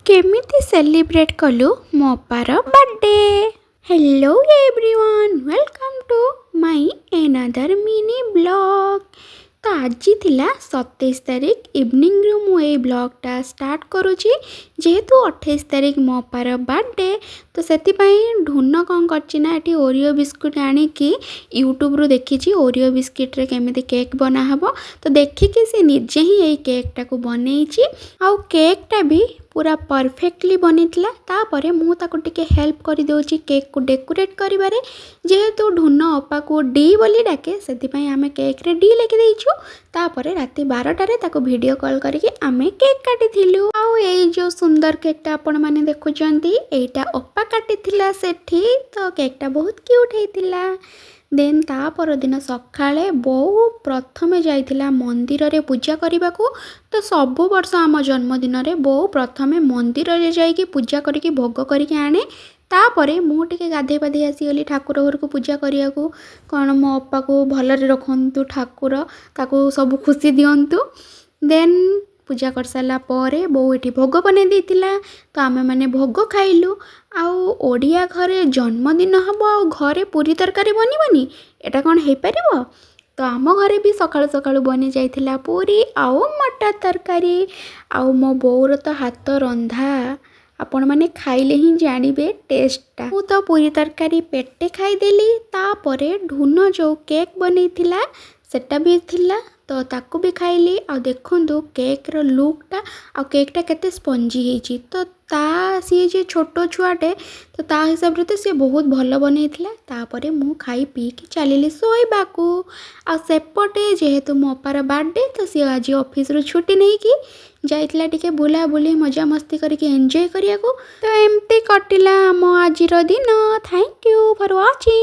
କେମିତି ସେଲିବ୍ରେଟ୍ କଲୁ ମୋ ଅପାର birthday? Hello everyone, welcome to my another mini vlog. ତ ଆଜି ଥିଲା 27 ତାରିଖ ଇଭିନିଂରୁ ମୁଁ ଏଇ ବ୍ଲଗ୍ଟା ଷ୍ଟାର୍ଟ କରୁଛି। ଯେହେତୁ 28 ତାରିଖ ମୋ ଅପାର ବାର୍ଥଡେ, ତ ସେଥିପାଇଁ ଢୁନ କ'ଣ କରିଛି ନା, ଏଠି ଓରିଓ ବିସ୍କୁଟ୍ ଆଣିକି ୟୁଟ୍ୟୁବରୁ ଦେଖିଛି ଓରିଓ ବିସ୍କିଟ୍ରେ କେମିତି କେକ୍ ବନାହେବ। ତ ଦେଖିକି ସେ ନିଜେ ହିଁ ଏଇ କେକ୍ଟାକୁ ବନେଇଛି ଆଉ କେକ୍ଟା ବି ପୁରା ପରଫେକ୍ଟଲି ବନିଥିଲା। ତାପରେ ମୁଁ ତାକୁ ଟିକେ ହେଲ୍ପ କରିଦେଉଛି କେକ୍କୁ ଡେକୋରେଟ୍ କରିବାରେ। ଯେହେତୁ ଢୁନ ଅପାକୁ ଡି ବୋଲି ଡାକେ, ସେଥିପାଇଁ ଆମେ କେକ୍ରେ ଡି ଲେଖିଦେଇଛୁ। ତାପରେ ରାତି 12ଟାରେ ତାକୁ ଭିଡ଼ିଓ କଲ୍ କରିକି ଆମେ କେକ୍ କାଟିଥିଲୁ। ଆଉ ଏଇ ଯେଉଁ ସୁନ୍ଦର କେକ୍ଟା ଆପଣମାନେ ଦେଖୁଛନ୍ତି, ଏଇଟା ଅପା କାଟିଥିଲା ସେଠି। ତ କେକ୍ଟା ବହୁତ କ୍ୟୁଟ୍ ହେଇଥିଲା। ଦେନ୍ ତା ପରଦିନ ସକାଳେ ବୋଉ ପ୍ରଥମେ ଯାଇଥିଲା ମନ୍ଦିରରେ ପୂଜା କରିବାକୁ। ତ ସବୁ ବର୍ଷ ଆମ ଜନ୍ମଦିନରେ ବୋଉ ପ୍ରଥମେ ମନ୍ଦିରରେ ଯାଇକି ପୂଜା କରିକି ଭୋଗ କରିକି ଆଣେ। ତାପରେ ମୁଁ ଟିକେ ଗାଧେଇ ପାଧେଇ ଆସିଗଲି ଠାକୁର ଘରକୁ ପୂଜା କରିବାକୁ। କ'ଣ ମୋ ଅପାକୁ ଭଲରେ ରଖନ୍ତୁ ଠାକୁର, ତାକୁ ସବୁ ଖୁସି ଦିଅନ୍ତୁ। ଦେନ୍ ପୂଜା କରିସାରିଲା ପରେ ବୋଉ ଏଠି ଭୋଗ ବନେଇ ଦେଇଥିଲା, ତ ଆମେମାନେ ଭୋଗ ଖାଇଲୁ। ଆଉ ଓଡ଼ିଆ ଘରେ ଜନ୍ମଦିନ ହେବ ଆଉ ଘରେ ପୁରୀ ତରକାରୀ ବନିବନି, ଏଇଟା କ'ଣ ହେଇପାରିବ? ତ ଆମ ଘରେ ବି ସକାଳୁ ସକାଳୁ ବନି ଯାଇଥିଲା ପୁରୀ ଆଉ ମଟର ତରକାରୀ। ଆଉ ମୋ ବୋଉର ତ ହାତ ରନ୍ଧା ଆପଣମାନେ ଖାଇଲେ ହିଁ ଜାଣିବେ ଟେଷ୍ଟଟା। ମୁଁ ତ ପୁରୀ ତରକାରୀ ପେଟେ ଖାଇଦେଲି। ତାପରେ ଢୁନ ଯେଉଁ କେକ୍ ବନେଇଥିଲା, ସେଟା ବି ଥିଲା, ତ ତାକୁ ବି ଖାଇଲି। ଆଉ ଦେଖନ୍ତୁ କେକ୍ର ଲୁକ୍ଟା ଆଉ କେକ୍ଟା କେତେ ସ୍ପଞ୍ଜି ହେଇଛି। ତ ତା ସିଏ ଯେ ଛୋଟ ଛୁଆଟେ, ତ ତା ହିସାବରେ ତ ସିଏ ବହୁତ ଭଲ ବନେଇଥିଲା। ତାପରେ ମୁଁ ଖାଇ ପିଇକି ଚାଲିଲି ଶୋଇବାକୁ। ଆଉ ସେପଟେ ଯେହେତୁ ମୋ ଅପାର ବାର୍ଥଡେ, ତ ସିଏ ଆଜି ଅଫିସରୁ ଛୁଟି ନେଇକି ଯାଇଥିଲା ଟିକେ ବୁଲାବୁଲି ମଜାମସ୍ତି କରିକି ଏନ୍ଜୟ କରିବାକୁ। ତ ଏମିତି କଟିଲା ଆମ ଆଜିର ଦିନ। Thank you for watching.